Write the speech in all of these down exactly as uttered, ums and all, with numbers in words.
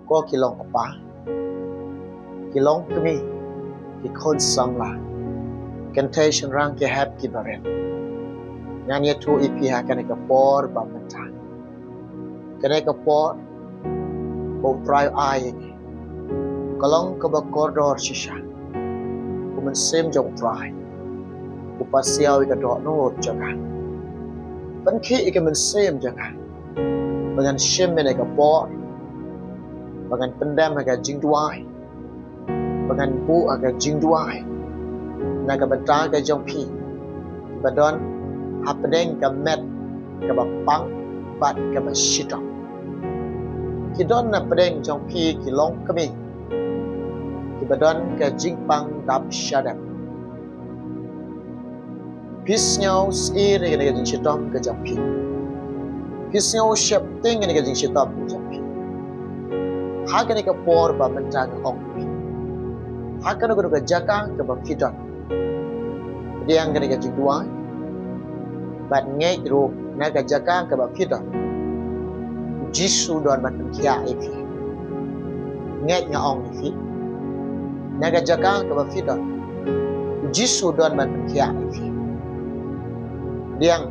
Ko ki long kpa, ki long kmie, ki khun samla, kynthei shynrang ki hep ki barit, ngan ïathuh ïa phi ha kane ka por ba mynta. Kane ka por ba U Trai u ai ïa ngi ka long kaba kordor shisha. U Mynsiem jong U Trai u pasiaw ïa ka dohnud jong nga, pynkhih ïa ka mynsiem jong nga, ba ngan shim ïa kane ka por, ba ngan pyndem ha ka jingduwai, ba ngan buh ha ka jingduwai na ka bynta ka jong phi, ba don hapdeng ka met kaba pang bad kaba shitom. Ki don napdeng jong phi ki long kmie, kiba don ka jingpang dap shadem. Phi sngew sir ïa kane ka jingshitom ka jong phi. Phi sngew sheptieng ïa kane ka jingshitom ka jong phi. Ha kane ka por ba mynta nga ong ïa phi, ha kano kano ka jaka kaba phi don, pdiang kane ka jingduwai bad ngeit ruh na ka jaka kaba phi don, U Jisu u don ban pynkhiah ïa phi. Ngeit nga ong ïa phi, na ka jaka kaba phi don, U Jisu u don ban pynkhiah ïa phi. Pdiang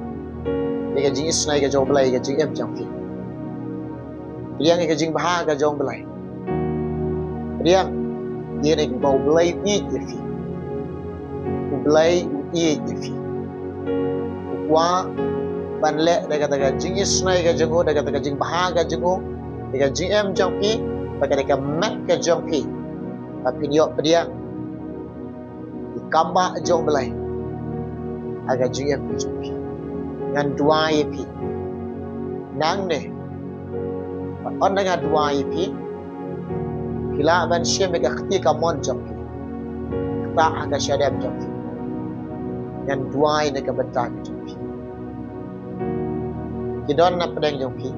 ïa ka jingisnei ka jong U Blei ïa ka jingim jong phi. Pdiang ïa ka jingbha ka jong U Blei. Pdiang ïa kane kaba U Blei u ïeit ïa phi. U Blei u ïeit ïa phi. U kwah ban leh da kata ka jingisnei ka jong u, da kata ka jingbha ka jong u ïa ka jingim jong phi, bad ka dei ka met ka jong phi, ba phin ïoh pdiang ïa ka kam ba jong U Blei ha ka jingim ka jong phi. Ngan duwai ïa phi nangne. Bad ynda nga duwai ïa phi, phi lah ban shim ïa ka kti kamon jong phi, ktah ha ka shadem jong phi. Ngan duwai na ka bynta ka jong phi. Ki don napdeng jong phi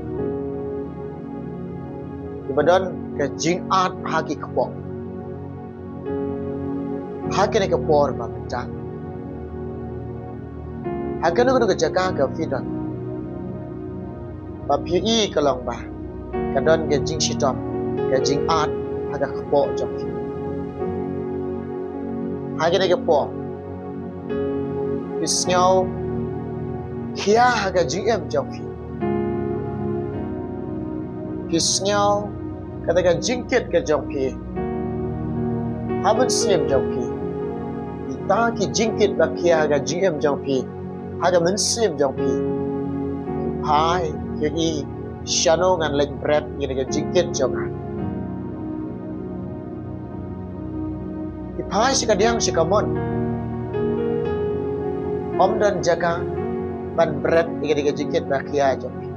kiba don ka jingat ha ki kpoh. Ha kane ka por ba mynta, ha kano kano ka jaka ka phi don, ba phi i ka long ba ka don ka jingshitom, ka jingat ha ka kpoh jong phi. Ha kane ka por phi sngew khia ha ka jingim jong phi. Phi sngew kata ka jingkit ka jong phi ha mynsiem jong phi. Kita ki jingkit ba khia ha ka jingim jong phi, ha ka mynsiem jong phi, phi phai, phi i, shano ngan leit bret ïa ka jingkit jong nga. Phi phai sha kadiang sha kamon. Ym don jaka ban bret ïa ka jingkit ba khia jong phi.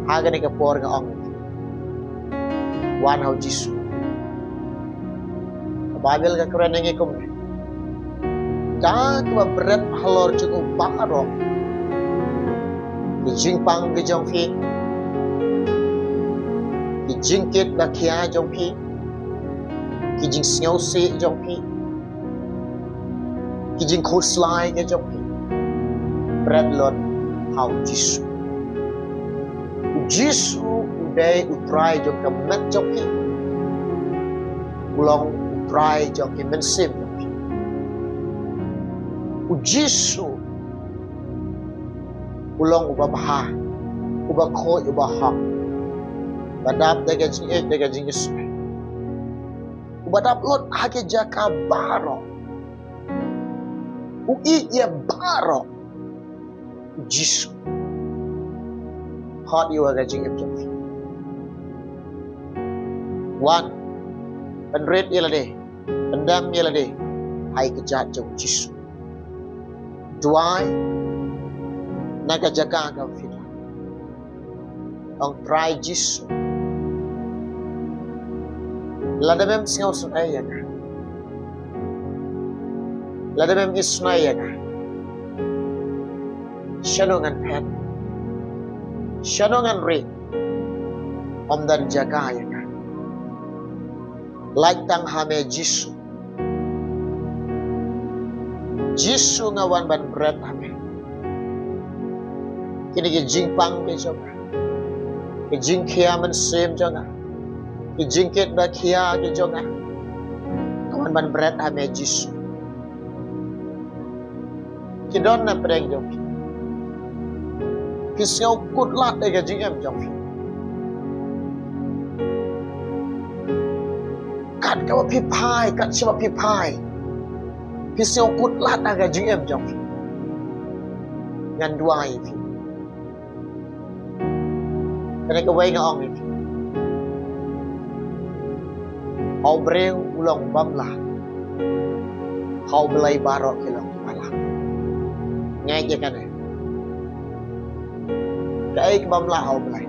Ha kane ka por nga ong, wan ha U Jisu. Ka Baibl ka kren ïa ngi kumne: Da kaba bret halor jong u baroh, ki jingpang ki jong phi, ki jingkit ba khia jong phi, ki jingsngewsih jong phi, ki jingkhuslai ki jong phi, bret lut ha U Jisu. U Jisu u dei U Trai jong ka met jong phi. U long U Trai jong ki mynsiem jong phi. U Jisu u long uba bha, uba khuid, uba hok, ba dap da ka jingïeit, da ka jingisnei, uba dap lut ha ki jaka baroh. U ïeit ïa baroh. U Jisu. Hot ïa u ha ka jingim jong phi. Wan, pynrit ïa lade, pyndem ïa lade ha ka kjat jong U Jisu. Duwai na ka jaka kaba phi don. Ong, Trai Jisu, lada mem sngewsynei ïa nga, lada mem isnei ïa nga, shano ngan phet, shano ngan rieh? Ym don jaka ïa nga. Lait tang ha me Jisu. Jisu, nga wan ban bret ha me. Kine ki jingpang ki jong nga, Ki jingkhia mynsiem jong nga, ki jingkit ba khia ki jong nga, ka wan ban bret ha me Jisu. Ki don na pdeng jong phi. Phi sngew kut lad ïa ka jingim jong phi. Kat kaba phi phai, kat shaba phi phai, phi sngew kut lad ïa ka jingim jong phi. Ngan duwai ïa phi. Kane kawei nga ong ïa phi. Ha u briew u long bym lah. Ha U Blei baroh ki long kiba lah. Ngeit ïa kane. Kaei ka bym lah ha U Blei?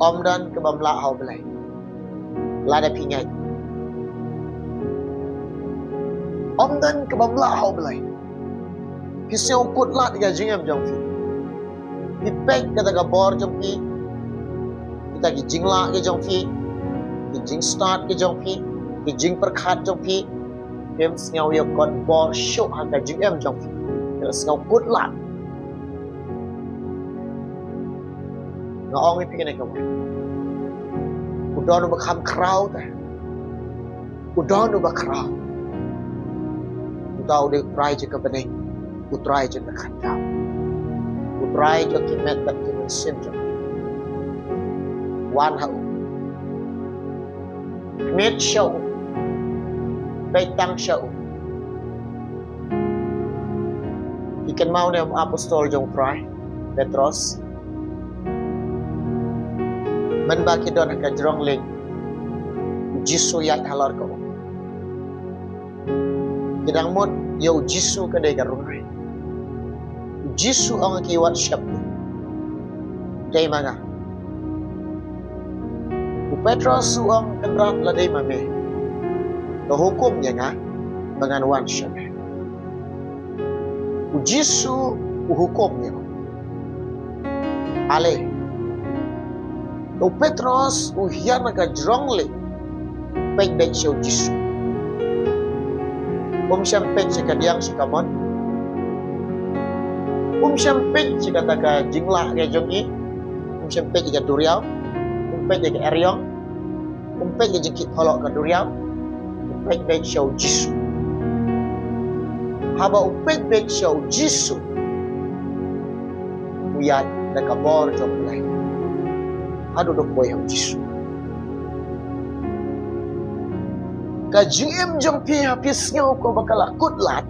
Ym don ka bym lah ha U Blei. Lada phi ngeit. Ym don ka bym lah ha U Blei. Phi sngew kut lad ïa ka jingim jong phi. Phi peit kata ka bor jong phi, kita ki jinglah ki jong phi, ki jingstad ki jong phi, ki jingpyrkhat jong phi. Phim sngew ïa kot bor shuh ha ka jingim jong phi. Phi sngew kut lad. Nga ong ïa phi kane kawei. U don uba kham khraw te. U don uba khraw. Uta u dei U Trai jong ka bneng, U Trai jong ka khyndew, U Trai jong ki met bad ki mynsiem jong phi. Wan ha u. Khmih sha u. Peit tang sha u. Phi kynmaw ne em u apostol jong U Trai, Petros? Mynba ki don ha ka jrong lieng, U Jisu ïaid halor ka um. Ki dang mut ïa U Jisu ka dei ka ryngai. U Jisu ong ha ki, wat sheptieng. Dei ma nga. U Petros u ong, Kynrad, la dei ma me, to hukum ïa nga ba ngan wan sha me. U Jisu u hukum ïa u. Ale. U Petros u hiar na ka jrong lieng, peit beit sha U Jisu. Um shym peit sha ka diang sha ka mon. Um shym peit sha kata ka jinglah ka jong i. Um shym peit ïa ka duriaw. Um peit ïa ka eriong. Um peit ïa ka jingkit phalok ka duriaw. Um peit beit sha U Jisu. Haba u peit beit sha U Jisu, u ïaid da ka bor jong U Blei. Haduh u poi ha U Jisu. Ka jingim jong phi, ha phi sngew ko ba ka la kut lad?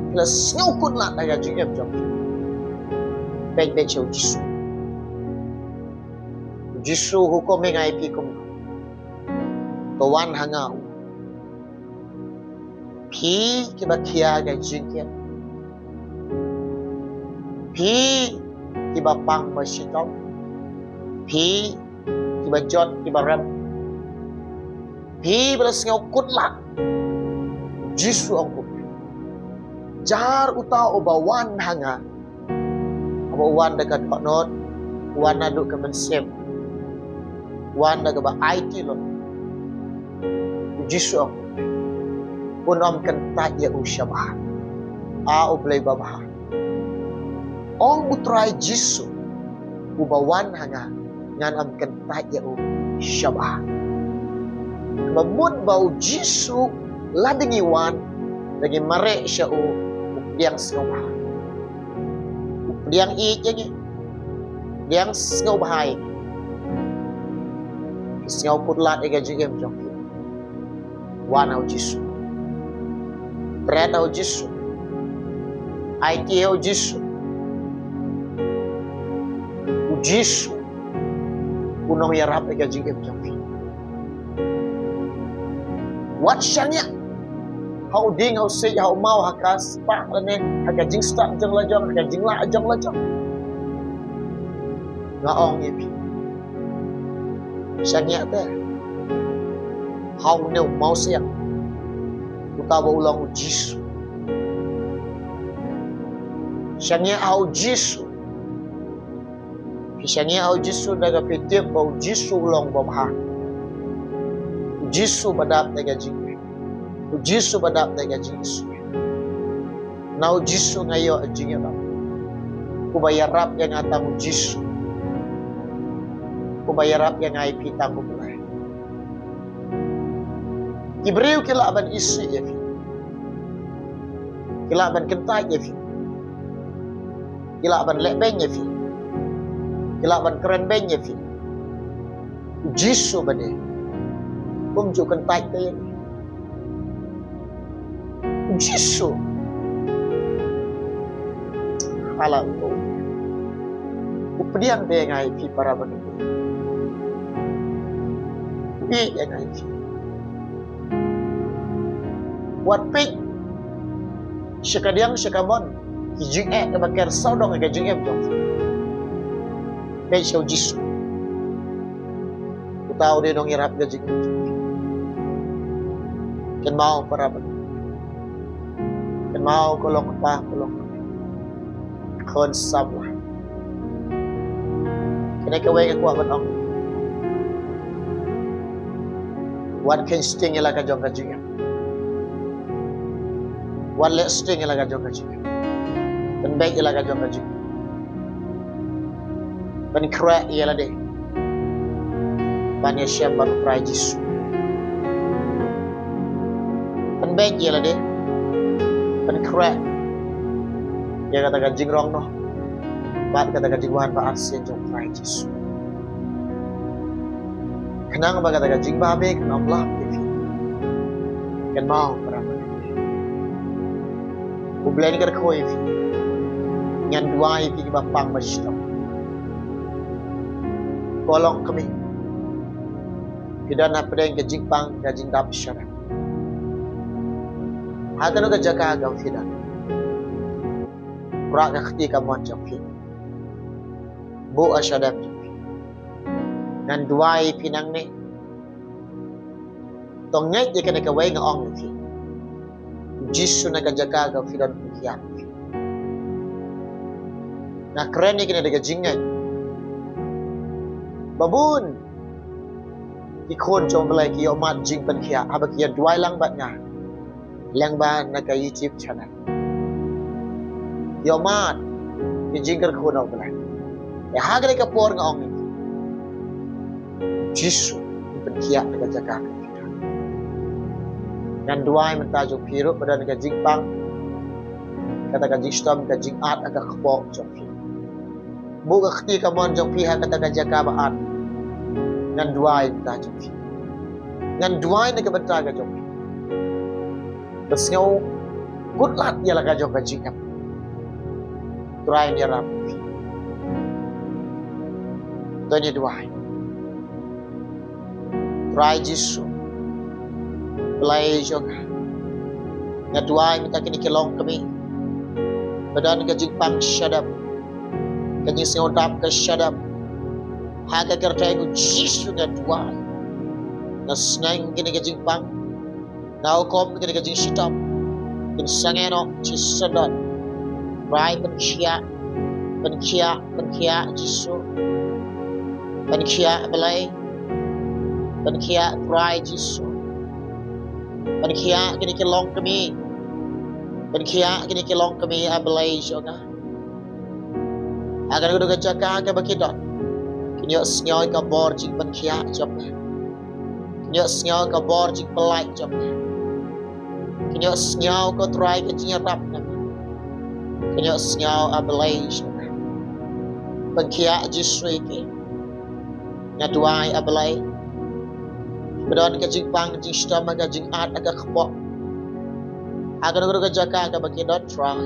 Phi la sngew kut lad ha ka jingim jong phi? Peit beit sha U Jisu. U Jisu u hukum ïa nga ïa phi kumno? To wan ha nga, u. Phi kiba khia ka jingkit. Phi kiba pang ba shitom. Phi kiba jot kiba rep. Phi ba la sngew kut lad. Jisu ong kumne. Jar uta uba wan ha nga. Haba u wan da ka dohnud, u wan naduh ka mynsiem, u wan da kaba aiti lut. U Jisu ong, un ym kyntait ïa u shabha. A U Blei babha. Ong U Trai Jisu, uba wan ha nga, ngan ym kyntait ïa u shabha. Kaba mut ba U Jisu, lada ngi wan, da ngi mareh sha u, u pdiang sngewbha. U pdiang ïeit ïa ngi. Pdiang sngewbha ïa ngi. Phi sngew kut lad ïa ka jingim jong phi? Wan ha U Jisu. Bret ha U Jisu. Aiti ha U Jisu. U Jisu u nongïarap ïa ka jingim jong phi. Wat shaniah ha u dieng ha u siej, ha u maw, ha ka spah lane ha ka jingstad jong la jong, ha ka jinglah jong la jong. Nga ong ïa phi, shaniah te ha une u mawsiang, uta ba u long U Jisu. Shaniah ha U Jisu. Phi shaniah ha U Jisu da kaba phi tip ba U Jisu u long babha. U Jisu ba dap da ka jingim. U Jisu ba dap da ka jingim. Na U Jisu nga ïoh jingïarap. Uba ïarap ïa nga tang U Jisu. Uba ïarap ïa nga ïa phi tang U Blei. Ki briew ki lah ban isih ïa phi. Ki lah ban kyntait ïa phi. Ki lah ban leh beiñ ïa phi. Ki lah ban kren beiñ ïa phi. U Jisu ba dei um ju kyntait te ïa phi. U Jisu. Haleluya. U pdiang te ïa nga ïa phi para bangeit. U ïeit ïa nga ïa phi. Wat peit sha kadiang sha kamon ki jingeh kaba ker sawdong ïa ka jingim jong phi. Peit sha U Jisu. Uta u dei u nongïarap ka jingim jong phi. Kynmaw para bangeit. Kynmaw ko long kpa ko long kmie. Khun samla. Kane kawei nga kwah ban ong. Wat kheiñ sting ïa la ka jong ka jingim. Wat leh sting ïa la ka jong ka jingim. Pynbeit ïa la ka jong ka jingim. Pynkhreh ïa lade ban ïashem bad U Trai Jisu. Pynbeit ïa lade. Pynkhreh ïa kata ka jingrong noh bad kata ka jingwan ba arsien jong U Trai Jisu. Khnang ba kata ka jingbabe kan ym lap ïa phi. Kynmaw para bangeit. U Blei un kyrkhu ïa phi. Ngan duwai ïa phi kiba pang ba shitom. Ko long kmie. Phi don hapdeng ka jingpang ka jingdap shadap. Ha kano ka jaka kaba phi don. Rah ka kti kamon jong phi. Buh ha shadap jong phi. Ngan duwai ïa phi nangne. To ngeit ïa kane kawei nga ong ïa phi. U Jisu na ka jaka kaba phi don u khia ïa phi. Nga kren ïa kane da ka jingngeit. Ba bun ki khun jong U Blei ki ïohmad jingpynkhiah haba ki ïa duwai lang bad nga. Lyngba na ka YouTube channel. Ïohmad ki jingkyrkhu na U Blei. Ïa ha kane ka por nga ong ïa phi. Jisu un pynkhiah na ka jaka kaba phi don. Ngan duwai mynta jong phi ruh ba don ka jingpang. Kata ka jingshitom ka jingat ha ka kpoh jong phi. Buh ka kti kamon jong phi ha kata ka jaka ba at. Ngan duwai na ka bynta jong phi. Ngan duwai na ka bynta ka jong phi. Ba sngew kut lad ïa la ka jong ka jingim. Trai un ïarap ïa phi. To ngin duwai. Trai Jisu, Blei jong nga. Nga duwai mynta kine ki longkmie ba don ka jingpang shadap, ka jingsngewdap ka shadap. Ha ka kyrteng U Jisu nga duwai. Nga sneng kine ki jingpang. Nga hukum kine ki jingshitom kin sangeh noh shisyndon. Trai pynkhiah, pynkhiah, pynkhiah Jisu. Pynkhiah Blei. Pynkhiah Trai Jisu. Pynkhiah kine ki longkmie. Pynkhiah kine ki longkmie, ah Blei jong nga. Ha kano kano ka jaka kaba ki don, kin ïohsngew ka bor jingpynkhiah jong me. Kin ïohsngew ka bor jingpyllait jong me. Kin ïohsngew ko Trai ka jingïarap na me. Kin ïohsngew, ah Blei jong nga. Pynkhiah Jisu ïa ki. Nga duwai, ah Blei, ba don ka jingpang jingshitom ha ka jingat ha ka kpoh. Ha kano kano ka jaka kaba ki don, Trai,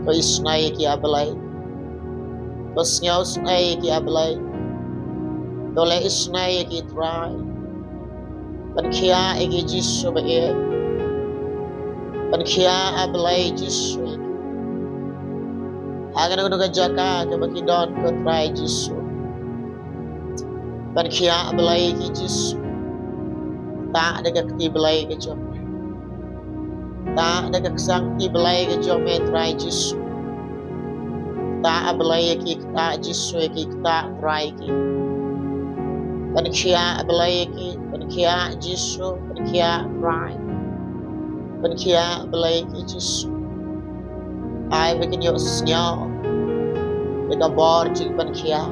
to isynei ïa ki, ah Blei. To sngewsynei ïa ki, ah Blei. To leh isynei ïa ki, Trai. Pynkhiah ïa ki Jisu ba ïeit. Pynkhiah, ah Blei Jisu ïa ki. Ha kano kano ka jaka kaba ki don, ko Trai Jisu. Pynkhiah Blei ïa ki Jisu. Ktah da ka kti Blei ka jong me. Ktah da ka ksang kti Blei ka jong me, Trai Jisu. Ktah, ah Blei, ïa ki, ktah Jisu ïa ki, ktah Trai ïa ki. Pynkhiah Blei ïa ki, pynkhiah Jisu, pynkhiah Trai. Pynkhiah Blei ïa ki Jisu. Ai ba kin ïohsngew ïa ka bor jingpynkhiah.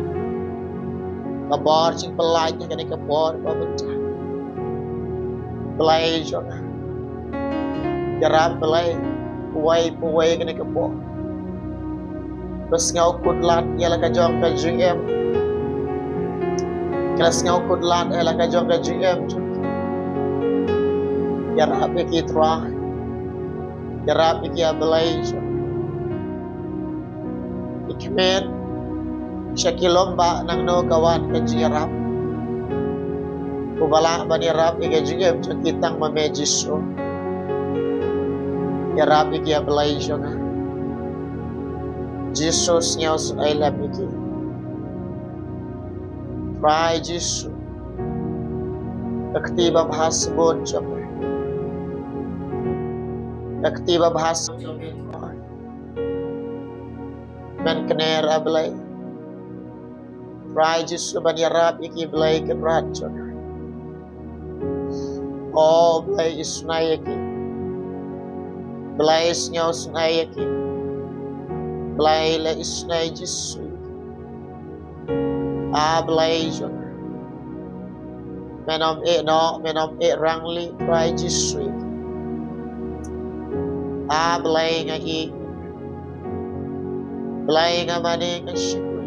Ka bor jingpyllait ha kane ka por ba mynta. Blei jong nga. Ïarap Blei, uwei pa uwei ha kane ka por. Ba sngewkhuslai ïa la ka jong ka jingim. Ki la sngewkhuslai ïa la ka jong ka jingim jong ki. Ïarap ïa ki Trai. Ïarap ïa ki A Blei jong nga. Ïa ki met sha ki lum ba nangno ka wan ka jingïarap. Uba lah ban ïarap ïa ka jingim jong ki tang ma me Jisu. Ïarap ïa ki A Blei jong nga. Jisu sngewsynei lem ïa ki. Trai Jisu. Ka kti ba bha sbun jong me. Ka kti ba bha sbun jong me Trai. Men kner A Blei. Trai Jisu ban ïarap ïa ki Blei Kynrad jong nga. O Blei isynei ïa ki. Blei sngewsynei ïa ki. Blei la isynei Jisu. A Blei jong nga. Men ym ïeh noh, men ym ïeh rangli Trai Jisu. A Blei nga ïeit. Blei nga mane nga shukor.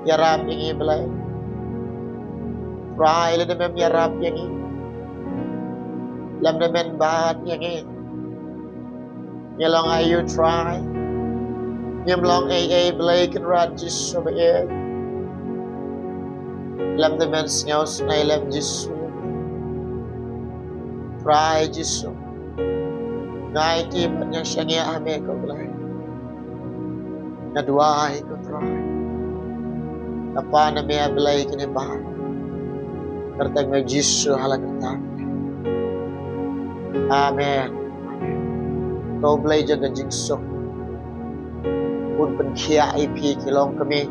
Ïarap ïa ngi Blei. Trai lada mem ïarap ïa ngi. Lada mem bat ïa ngi. Ngi long aïu Trai. Ngim long ei ei Blei Kynrad Jisu ba ïeit. Lada mem sngewsynei lem Jisu. Trai Jisu. Nga ïeit bad nga shaniah ha me ko Blei. Nga duwai ko Trai. Nga pan ha me A Blei kine baroh. Kyrteng me Jisu ha la kyrteng. Amen. Ko Blei jong ka jingsuk un pynkhiah ïa phi ki longkmie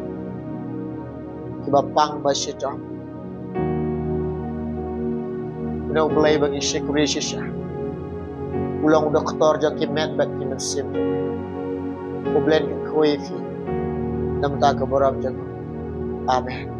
kiba pang ba shitom. Une U Blei ba ngi shakri shisha u long u doktor jong ki met bad ki mynsiem. U Blei un kyrkhu ïa phi na ka bynta ka burom jong u. Amen.